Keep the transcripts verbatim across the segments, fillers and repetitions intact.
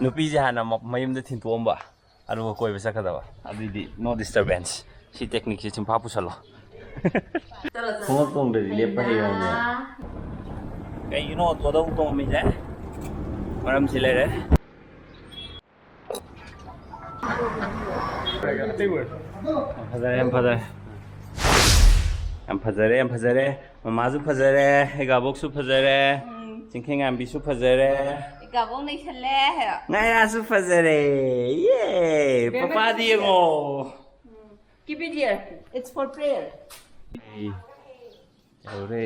ꯅꯨꯄꯤꯁꯦ ꯍꯥꯟꯅ ꯃ- ꯃꯌꯨꯝꯗ ꯊꯤꯟꯇꯣꯛꯑꯝꯕ, ꯑꯗꯨꯒ ꯀꯣꯏꯕ ꯆꯠꯀꯗꯕ꯫ ꯑꯗꯨꯏꯗꯤ no disturbance꯫ ꯁꯤ technique ꯁꯦ ꯆꯤꯟꯐꯥ ꯄꯨꯁꯜꯂꯣ꯫ ꯈꯣꯡꯎꯞ ꯇꯣꯡꯗ꯭ꯔꯗꯤ ꯂꯦꯞꯄ ꯍꯩꯔꯣꯏꯅꯦ꯫ ꯀꯩꯒꯤꯅꯣ ꯑꯣꯇꯣꯗ ꯑꯃꯨꯛ ꯇꯣꯡꯉꯝꯃꯤꯁꯦ? ꯃꯔꯝꯁꯤ ꯂꯩꯔꯦ꯫ ꯌꯥꯝ ꯐꯖꯔꯦ, ꯌꯥꯝ ꯐꯖꯔꯦ꯫ ꯌꯥꯝ ꯐꯖꯔꯦ, ꯌꯥꯝ ꯐꯖꯔꯦ꯫ ꯃꯃꯥꯁꯨ ꯐꯖꯔꯦ, ꯑꯩꯒꯥꯕꯣꯛꯁꯨ ꯐꯖꯔꯦ, ꯎꯝ꯫ ꯆꯤꯡꯈꯩꯉꯥꯟꯕꯤꯁꯨ ꯐꯖꯔꯦ꯫ ꯑꯩꯒꯥꯕꯣꯛ ꯅꯩꯁꯜꯂꯦ ꯍꯥꯏꯔꯣ? ꯉꯥꯌꯥꯁꯨ ꯐꯖꯔꯦ꯫ ꯌꯦ! ꯄꯄꯥꯗꯤ ꯌꯦꯡꯉꯣ꯫ ꯎꯝ꯫ Keep it here. It's for prayer. ꯑꯩ ꯌꯧꯔꯦ꯫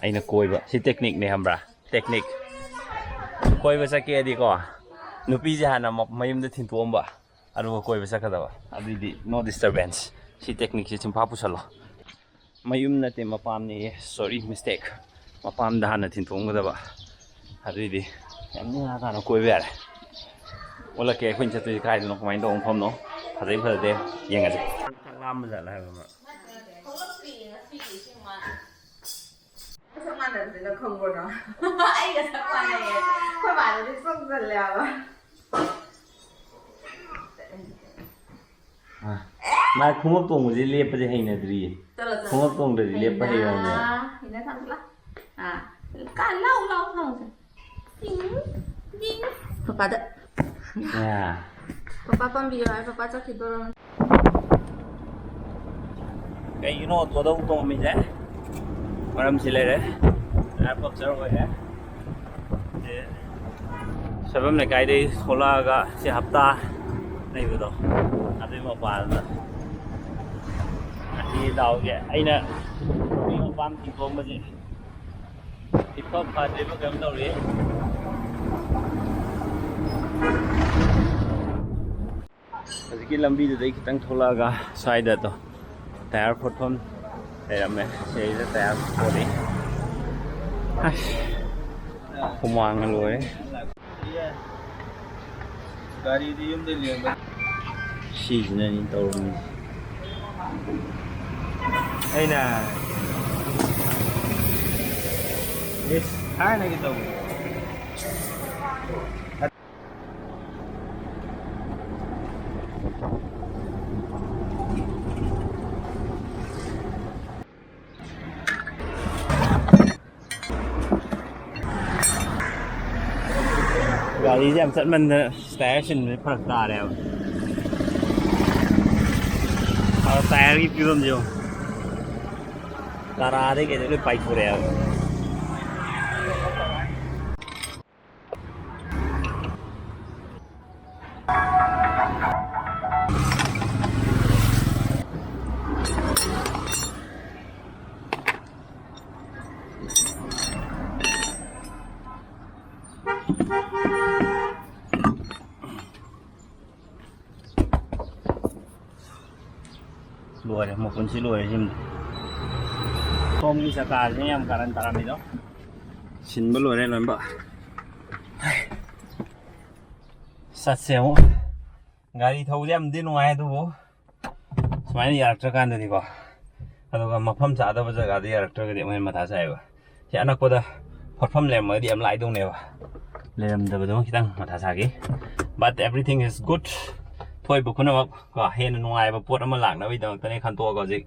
ꯑꯩꯅ ꯀꯣꯏꯕ꯫ ꯁꯤ technique ꯅꯦ, ꯈꯪꯕ꯭ꯔꯥ? Technique꯫ ꯀꯣꯏꯕ ꯆꯠꯀꯦꯗꯤꯀꯣ, ꯅꯨꯄꯤꯁꯦ ꯍꯥꯟꯅ ꯃ- ꯃꯌꯨꯝꯗ ꯊꯤꯟꯇꯣꯛꯑꯝꯕ, ꯑꯗꯨꯒ ꯀꯣꯏꯕ ꯆꯠꯀꯗꯕ꯫ ꯑꯗꯨꯏꯗꯤ no disturbance꯫ ꯁꯤ technique ꯁꯦ ꯆꯤꯟꯐꯥ ꯄꯨꯁꯜꯂꯣ꯫ ꯃꯌꯨꯝ ꯅꯠꯇꯦ, ꯃꯄꯥꯝꯅꯦꯌꯦ꯫ Sorry, mistake꯫ ꯃꯄꯥꯝꯗ ꯍꯥꯟꯅ ꯊꯤꯟꯇꯣꯛꯑꯝꯒꯗꯕ꯫ ꯑꯗꯨꯏꯗꯤ ꯌꯥꯝ ꯅꯦꯅꯥ ꯇꯥꯅ ꯀꯣꯏꯕ ꯌꯥꯔꯦ꯫ ꯑꯣꯜꯂꯛꯀꯦ, ꯑꯩꯈꯣꯏꯅ ꯆꯠꯇꯣꯏꯁꯦ ꯀꯥꯏꯗꯅꯣ, ꯀꯃꯥꯏꯅ ꯇꯧꯕ ꯃꯐꯝꯅꯣ, ꯐꯖꯩ ꯐꯖꯗꯦ ꯌꯦꯡꯉꯁꯦ꯫ ꯆꯥꯛ ꯂꯥꯝꯕ ꯖꯥꯠꯂ ꯍꯥꯏꯕ ꯑꯃ꯫ ꯅꯠꯇꯦ, ꯅꯠꯇꯦ, ꯊꯣꯛꯂꯛꯇ꯭ꯔꯤꯌꯦ ꯉꯁꯤꯒꯤ ꯏꯁꯤꯡ ꯃꯥ-, ꯆꯞ ꯃꯥꯟꯅꯕꯁꯤꯅ ꯈꯪꯕ꯭ꯔꯣ ꯅꯪ? ꯑꯩꯒ ꯆꯞ ꯃꯥꯟꯅꯩꯌꯦ꯫ ꯑꯩꯈꯣꯏ ꯃꯥꯗꯗꯤ ꯆꯣꯡꯁꯤꯜꯂꯦ ꯍꯥꯏꯕ꯫ ꯑꯥ꯫ ꯃꯥ ꯈꯣꯡꯎꯞ ꯇꯣꯡꯕꯁꯦ ꯂꯦꯞꯄꯁꯦ ꯍꯩꯅꯗ꯭ꯔꯤꯌꯦ꯫ ꯆꯠꯂꯣ, ꯆꯠꯂꯣ꯫ ꯈꯣꯡꯎꯞ ꯇꯣꯡꯗ꯭ꯔꯗꯤ ꯂꯦꯞꯄ ꯍꯩꯅ-, ꯍꯩꯔꯣꯏꯅꯦ꯫ ꯍꯩꯅ ꯊꯝꯖꯤꯜꯂꯣ꯫ ꯑꯥ꯫ ꯀꯥ-, ꯂꯥꯎ, ꯂꯥꯎ, ꯂꯥꯎ꯫ ꯇꯤꯡ, ꯇꯤꯡ꯫ ꯄꯄꯥꯗ꯫ ꯑꯥ꯫ ꯄꯄꯥ ꯄꯥꯝꯕꯤꯌꯣ ꯍꯥꯏ, ꯄꯄꯥ ꯆꯠꯈꯤꯗꯣꯔꯝꯅꯤ꯫ ꯀꯩꯒꯤꯅꯣ ꯑꯣꯇꯣꯗ ꯑꯃꯨꯛ ꯇꯣꯡꯉꯝꯃꯤꯁꯦ? ꯃꯔꯝꯁꯤ ꯂꯩꯔꯦ꯫ Tyre puncture ꯑꯣꯏꯔꯦ꯫ ꯁꯦ, ꯁꯣꯏꯕꯝ ꯂꯩꯀꯥꯏꯗꯒꯤ ꯊꯣꯛꯂꯛꯑꯒ ꯁꯤ ꯍꯞꯇꯥ ꯂꯩꯕꯗꯣ, ꯑꯗꯨꯏ ꯃꯄꯥꯗꯨꯗ ꯉꯁꯤ ꯗꯥꯎꯁꯦ ꯑꯩꯅ ꯃꯤ ꯃꯄꯥꯝ ꯊꯤꯡꯇꯣꯛꯑꯝꯕꯁꯦ ꯏꯐ ꯐꯗ꯭ꯔꯤꯕ ꯀꯩꯅꯣꯝ ꯇꯧꯔꯤ꯫ ꯍꯧꯖꯤꯛꯀꯤ ꯂꯝꯕꯤꯗꯨꯗꯩ ꯈꯤꯇꯪ ꯊꯣꯛꯂꯛꯑꯒ ꯁ꯭ꯋꯥꯏꯗ ꯇꯣ, tyre ꯐꯣꯠꯐꯝ ꯂꯩꯔꯝꯃꯦ꯫ ꯁꯤꯗꯩꯗ tyre ꯐꯣꯠꯂꯤ꯫ ꯑꯁ, ꯍꯨꯃꯥꯡꯅ ꯂꯣꯏꯔꯦ꯫ ꯒꯥꯔꯤꯗꯤ ꯌꯨꯝꯗ ꯂꯦꯡꯕ꯫ ꯁꯤꯁꯤꯅꯅꯤ ꯇꯧꯔꯝꯃꯤꯁꯦ꯫ ꯑꯩꯅ ꯊꯥꯏꯅꯒꯤ ꯇꯧꯕꯗꯣ꯫ ꯒꯥꯔꯤꯁꯦ ꯌꯥꯝ ꯆꯠꯃꯟꯗꯅ ꯇꯥꯌꯔ ꯁꯤꯟꯕꯁꯦ ꯐꯔꯛ ꯇꯥꯔꯦꯕ꯫ ꯑꯗꯣ ꯇꯥꯌꯔꯒꯤ ꯐꯤꯕꯝꯁꯦ ꯌꯦꯡꯉꯣ꯫ ꯇꯔꯥꯗꯩ ꯀꯩꯗꯩ ꯂꯣꯏ ꯄꯥꯏꯊꯣꯔꯛꯑꯦꯕ꯫ ꯂꯣꯏꯔꯦ, ꯃꯄꯨꯟꯁꯤ ꯂꯣꯏꯔꯦ ꯁꯤꯃꯗꯤ꯫ ꯁꯣꯝꯒꯤ ꯆꯀꯥꯁꯤꯅ ꯌꯥꯝ ꯀꯥꯔꯟ ꯇꯥꯔꯝꯃꯤꯗꯣ꯫ ꯁꯤꯟꯕ ꯂꯣꯏꯔꯦ ꯂꯣꯏꯅꯃꯛ꯫ ꯆꯠꯁꯦ ꯑꯃꯨꯛ꯫ ꯒꯥꯔꯤ ꯊꯧꯕꯁꯦ ꯌꯥꯝꯗꯤ ꯅꯨꯡꯉꯥꯏ, ꯑꯗꯨꯕꯨ ꯁꯨꯃꯥꯏꯅ ꯌꯥꯔꯛꯇ꯭ꯔꯀꯥꯟꯗꯗꯤꯀꯣ, ꯑꯗꯨꯒ ꯃꯐꯝ ꯆꯥꯗꯕ ꯖꯒꯥꯗ ꯌꯥꯔꯛꯇ꯭ꯔꯒꯗꯤ ꯑꯃꯨꯛ ꯍꯦꯟꯅ ꯃꯊꯥ ꯁꯥꯏꯌꯦꯕ꯫ ꯁꯤ ꯑꯅꯛꯄꯗ ꯄꯣꯠꯐꯝ ꯂꯩꯔꯝꯃꯒꯗꯤ ꯌꯥꯝ ꯂꯥꯏꯗꯧꯅꯦꯕ, ꯂꯩꯔꯝꯗꯕꯗꯨꯃ ꯈꯤꯇꯪ ꯃꯊꯥ ꯁꯥꯈꯤ꯫ But everything is good. ꯊꯣꯛꯏꯕ ꯈꯨꯗꯤꯡꯃꯛ ꯀꯣ, ꯍꯦꯟꯅ ꯅꯨꯡꯉꯥꯏꯕ ꯄꯣꯠ ꯑꯃ ꯂꯥꯛꯅꯕꯒꯤꯗꯃꯛꯇꯅꯦ ꯈꯟꯇꯣꯛꯑꯒ ꯍꯧꯖꯤꯛ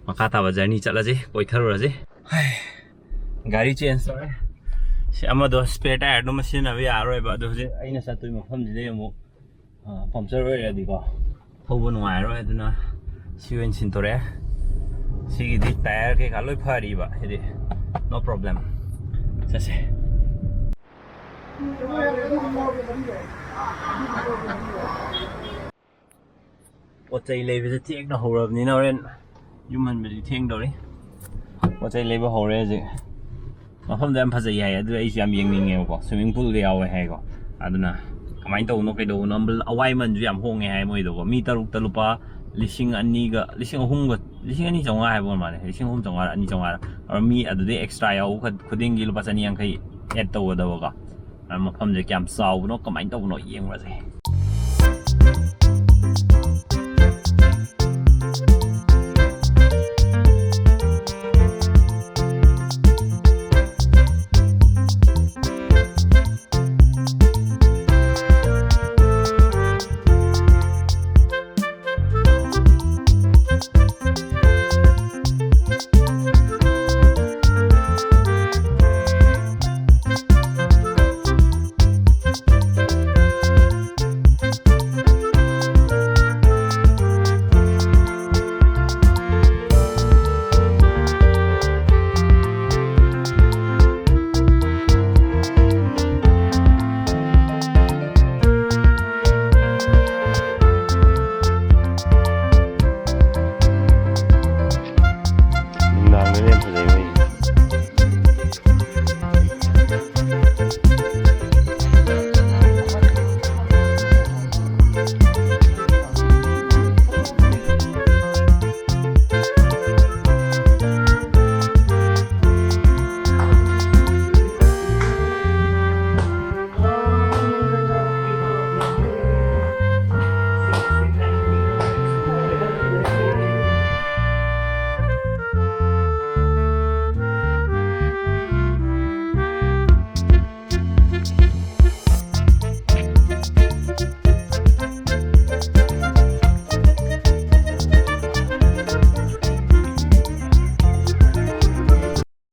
ꯃꯈꯥ ꯇꯥꯕ ꯖꯔꯅꯤ ꯆꯠꯂꯁꯤ, ꯀꯣꯏꯊꯔꯨꯔꯁꯤ꯫ ꯍꯥꯏ, ꯒꯥꯔꯤ ꯆꯦꯟꯖ ꯇꯧꯔꯦ꯫ ꯁꯤ ꯑꯃꯗꯣ ꯁ꯭ꯄꯦꯌꯔ ꯇꯥꯌꯔꯗꯨꯃ ꯁꯤꯖꯤꯟꯅꯕ ꯌꯥꯔꯔꯣꯏꯕ, ꯑꯗꯣ ꯍꯧꯖꯤꯛ ꯑꯩꯅ ꯆꯠꯇꯣꯏ ꯃꯐꯝꯁꯤꯗꯩ ꯑꯃꯨꯛ ꯄꯝꯆꯔ ꯑꯣꯏꯔꯗꯤꯀꯣ ꯊꯧꯕ ꯅꯨꯡꯉꯥꯏꯔꯔꯣꯏ, ꯑꯗꯨꯅ ꯁꯤ ꯑꯣꯏꯅ ꯁꯤꯟꯗꯣꯔꯛꯑꯦ꯫ ꯁꯤꯒꯤꯗꯤ ꯇꯥꯌꯔ ꯀꯩꯀꯥ ꯂꯣꯏ ꯐꯔꯤꯕ, ꯍꯥꯏꯗꯤ no problem꯫ ꯆꯠꯁꯦ꯫ ꯄꯣꯠ ꯆꯩ ꯂꯩꯕꯁꯦ ꯊꯦꯡꯅ ꯍꯧꯔꯕꯅꯤꯅ ꯍꯣꯔꯦꯟ ꯌꯨꯝ ꯍꯟꯕꯁꯨ ꯊꯦꯡꯗꯧꯔꯤ꯫ ꯄꯣꯠ ꯆꯩ ꯂꯩꯕ ꯍꯧꯔꯦ ꯍꯧꯖꯤꯛ꯫ ꯃꯐꯝꯗꯣ ꯌꯥꯝ ꯐꯖꯩ ꯍꯥꯏ, ꯑꯗꯨ ꯑꯩꯁꯨ ꯌꯥꯝ ꯌꯦꯡꯅꯤꯡꯉꯦꯕꯀꯣ꯫ Swimming poolꯒ ꯌꯥꯎꯋꯦ ꯍꯥꯏꯀꯣ꯫ ꯑꯗꯨꯅ ꯀꯃꯥꯏꯅ ꯇꯧꯕꯅꯣ ꯀꯩꯗꯧꯕꯅꯣ, ꯑꯋꯥꯏꯃꯟꯁꯨ ꯌꯥꯝ ꯍꯣꯡꯉꯦ ꯍꯥꯏ ꯃꯣꯏꯗꯣꯀꯣ꯫ ꯃꯤ ꯇꯔꯨꯛꯇ ꯂꯨꯄꯥ ꯂꯤꯁꯤꯡ ꯑꯅꯤꯒ, ꯂꯤꯁꯤꯡ ꯑꯍꯨꯝꯒ, ꯂꯤꯁꯤꯡ ꯑꯅꯤ ꯆꯥꯝꯃꯉꯥ ꯍꯥꯏꯕ ꯑꯣꯏꯔ ꯃꯥꯜꯂꯦ, ꯂꯤꯁꯤꯡ ꯑꯍꯨꯝ ꯆꯥꯝꯃꯉꯥ, ꯑꯅꯤ ꯆꯥꯝꯃꯉꯥ꯫ ꯑꯗꯣ ꯃꯤ ꯑꯗꯨꯗꯩ ꯑꯦꯛꯁꯇ꯭ꯔꯥ ꯌꯥꯎꯕ ꯈꯨꯗꯤꯡꯒꯤ ꯂꯨꯄꯥ ꯆꯅꯤ ꯌꯥꯡꯈꯩ ꯑꯦꯗ ꯇꯧꯒꯗꯕꯀꯣ꯫ ꯑꯗꯨꯅ ꯃꯐꯝꯁꯦ ꯀꯌꯥꯝ ꯆꯥꯎꯕꯅꯣ, ꯀꯃꯥꯏꯅ ꯇꯧꯕꯅꯣ ꯌꯦꯡꯉꯨꯔꯁꯦ꯫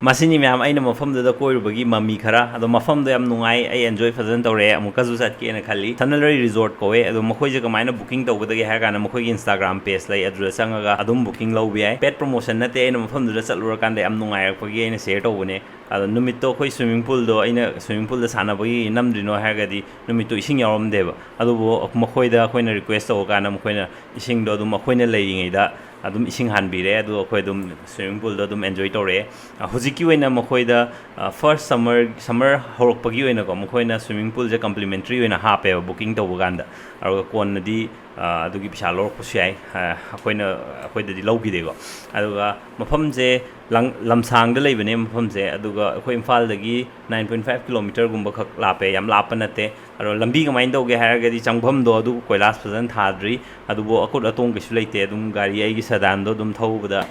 ꯃꯁꯤꯅꯤ ꯃꯌꯥꯝ ꯑꯩꯅ ꯃꯐꯝꯗꯨꯗ ꯀꯣꯏꯔꯨꯕꯒꯤ ꯃꯃꯤ ꯈꯔ꯫ ꯑꯗꯣ ꯃꯐꯝꯗꯣ ꯌꯥꯝ ꯅꯨꯡꯉꯥꯏ, ꯑꯩ enjoy ꯐꯖꯅ ꯇꯧꯔꯛꯑꯦ, ꯑꯃꯨꯛꯀꯁꯨ ꯆꯠꯀꯦꯅ ꯈꯜꯂꯤ꯫ ꯁꯅꯜꯔꯩ Resort ꯀꯧꯋꯦ꯫ ꯑꯗꯣ ꯃꯈꯣꯏꯁꯦ ꯀꯃꯥꯏꯅ booking ꯇꯧꯒꯗꯒꯦ ꯍꯥꯏꯔ ꯀꯥꯟꯗ ꯃꯈꯣꯏꯒꯤ Instagram page ꯂꯩ, ꯑꯗꯨꯗ ꯆꯪꯉꯒ ꯑꯗꯨꯝ booking ꯂꯧꯕ ꯌꯥꯏ꯫ Paid promotion ꯅꯠꯇꯦ, ꯑꯩꯅ ꯃꯐꯝꯗꯨꯗ ꯆꯠꯂꯨꯔꯀꯥꯟꯗ ꯌꯥꯝ ꯅꯨꯡꯉꯥꯏꯔꯛꯄꯒꯤ ꯑꯩꯅ share ꯇꯧꯕꯅꯦ꯫ ꯑꯗꯣ ꯅꯨꯃꯤꯠꯇꯣ ꯑꯩꯈꯣꯏ swimming pool ꯗꯣ, ꯑꯩꯅ swimming pool ꯗ ꯁꯥꯟꯅꯕꯒꯤ ꯅꯝꯗ꯭ꯔꯤꯅꯣ ꯍꯥꯏꯔꯒꯗꯤ ꯅꯨꯃꯤꯠꯇꯣ ꯏꯁꯤꯡ ꯌꯥꯎꯔꯝꯗꯦꯕ꯫ ꯑꯗꯨꯕꯨ ꯃꯈꯣꯏꯗ ꯑꯩꯈꯣꯏꯅ request ꯇꯧꯕ ꯀꯥꯟꯗ ꯃꯈꯣꯏꯅ ꯏꯁꯤꯡꯗꯣ ꯑꯗꯨꯝ ꯑꯩꯈꯣꯏꯅ ꯂꯩꯔꯤꯉꯩꯗ ꯑꯗꯨꯝ ꯏꯁꯤꯡ ꯍꯥꯟꯕꯤꯔꯦ꯫ ꯑꯗꯨꯒ ꯑꯩꯈꯣꯏ ꯑꯗꯨꯝ swimming pool ꯗꯣ ꯑꯗꯨꯝ enjoy ꯇꯧꯔꯛꯑꯦ꯫ ꯑ, ꯍꯧꯖꯤꯛꯀꯤ ꯑꯣꯏꯅ ꯃꯈꯣꯏꯗ, ꯑ, first summer, summer ꯍꯧꯔꯛꯄꯒꯤ ꯑꯣꯏꯅꯀꯣ, ꯃꯈꯣꯏꯅ swimming pool ꯁꯦ complimentary ꯑꯣꯏꯅ ꯍꯥꯞꯄꯦꯕ booking ꯇꯧꯕ ꯀꯥꯟꯗ꯫ ꯑꯗꯨꯒ ꯀꯣꯟꯅꯗꯤ, ꯑ, ꯑꯗꯨꯒꯤ ꯄꯩꯁꯥ ꯂꯧꯔꯛꯄꯁꯨ ꯌꯥꯏ꯫ ꯑ, ꯑꯩꯈꯣꯏꯅ, ꯑꯩꯈꯣꯏꯗꯗꯤ ꯂꯧꯈꯤꯗꯦꯀꯣ꯫ ꯑꯗꯨꯒ ꯃꯐꯝꯁꯦ ꯂꯪ-, ꯂꯝꯁꯥꯡꯗ ꯂꯩꯕꯅꯦ ꯃꯐꯝꯁꯦ꯫ ꯑꯗꯨꯒ ꯑꯩꯈꯣꯏ ꯏꯝꯐꯥꯜꯗꯒꯤ nine point five kilometre ꯒꯨꯝꯕ ꯈꯛ ꯂꯥꯞꯄꯦ, ꯌꯥꯝ ꯂꯥꯞꯄ ꯅꯠꯇꯦ꯫ ꯑꯗꯣ ꯂꯝꯕꯤ ꯀꯃꯥꯏꯅ ꯇꯧꯒꯦ ꯍꯥꯏꯔꯒꯗꯤ ꯆꯪꯐꯝꯗꯣ ꯑꯗꯨ ꯀꯣꯏꯂꯥꯁ ꯐꯖꯅ ꯊꯥꯗ꯭ꯔꯤ, ꯑꯗꯨꯕꯨ ꯑꯀꯨꯠ ꯑꯇꯣꯡ ꯀꯩꯁꯨ ꯂꯩꯇꯦ꯫ ꯑꯗꯨꯝ ꯒꯥꯔꯤ ꯑꯩꯒꯤ sedan ꯗꯣ ꯑꯗꯨꯝ ꯊꯧꯕꯗ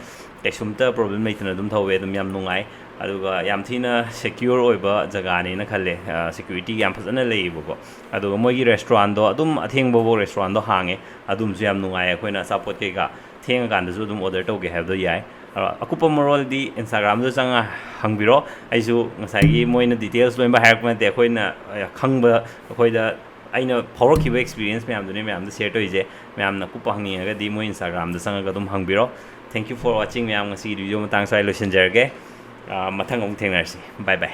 ꯀꯩꯁꯨꯝꯇ problem ꯂꯩꯇꯅ ꯑꯗꯨꯝ ꯊꯧꯋꯦ, ꯑꯗꯨꯝ ꯌꯥꯝ ꯅꯨꯡꯉꯥꯏ꯫ ꯑꯗꯨꯒ ꯌꯥꯝ ꯊꯤꯅ secure ꯑꯣꯏꯕ ꯖꯒꯥꯅꯦꯅ ꯈꯜꯂꯦ꯫ ꯑ, security ꯒ ꯌꯥꯝ ꯐꯖꯅ ꯂꯩꯌꯦꯕꯀꯣ꯫ ꯑꯗꯨꯒ ꯃꯣꯏꯒꯤ restaurant ꯗꯣ ꯑꯗꯨꯝ ꯑꯊꯦꯡꯕꯐꯥꯎ restaurant ꯗꯣ ꯍꯥꯡꯉꯦ, ꯑꯗꯨꯝꯁꯨ ꯌꯥꯝ ꯅꯨꯡꯉꯥꯏ꯫ ꯑꯩꯈꯣꯏꯅ ꯑꯆꯥꯄꯣꯠ ꯀꯩꯀꯥ ꯊꯦꯡꯉꯀꯥꯟꯗꯁꯨ ꯑꯗꯨꯝ order ꯇꯧꯒꯦ ꯍꯥꯏꯕꯗꯣ ꯌꯥꯏ꯫ ꯑ, ꯑꯀꯨꯞꯄ ꯃꯔꯣꯜꯗꯤ Instagram ꯗ ꯆꯪꯉ ꯍꯪꯕꯤꯔꯣ꯫ ꯑꯩꯁꯨ ꯉꯁꯥꯏꯒꯤ ꯃꯣꯏꯅ details ꯂꯣꯏꯅꯃꯛ ꯍꯥꯏꯔꯛꯄ ꯅꯠꯇꯦ, ꯑꯩꯈꯣꯏꯅ, ꯑ, ꯈꯪꯕ, ꯑꯩꯈꯣꯏꯗ, ꯑꯩꯅ ꯐꯥꯎꯔꯛꯈꯤꯕ experience ꯃꯌꯥꯝꯗꯨꯅꯦ ꯃꯌꯥꯝꯗ share ꯇꯧꯔꯤꯁꯦ꯫ ꯃꯌꯥꯝꯅ ꯑꯀꯨꯞꯄ ꯍꯪꯅꯤꯡꯉꯒꯗꯤ ꯃꯣꯏ Instagram ꯗ ꯆꯪꯉꯒ ꯑꯗꯨꯝ ꯍꯪꯕꯤꯔꯣ꯫ Thank you for watching ꯃꯌꯥꯝ, ꯉꯁꯤꯒꯤ video ꯃꯇꯥꯡ ꯁ꯭ꯋꯥꯏ ꯂꯣꯏꯁꯤꯟꯖꯔꯒꯦ꯫ ꯑ, ꯃꯊꯪ ꯑꯃꯨꯛ ꯊꯦꯡꯅꯔꯁꯤ꯫ Bye bye꯫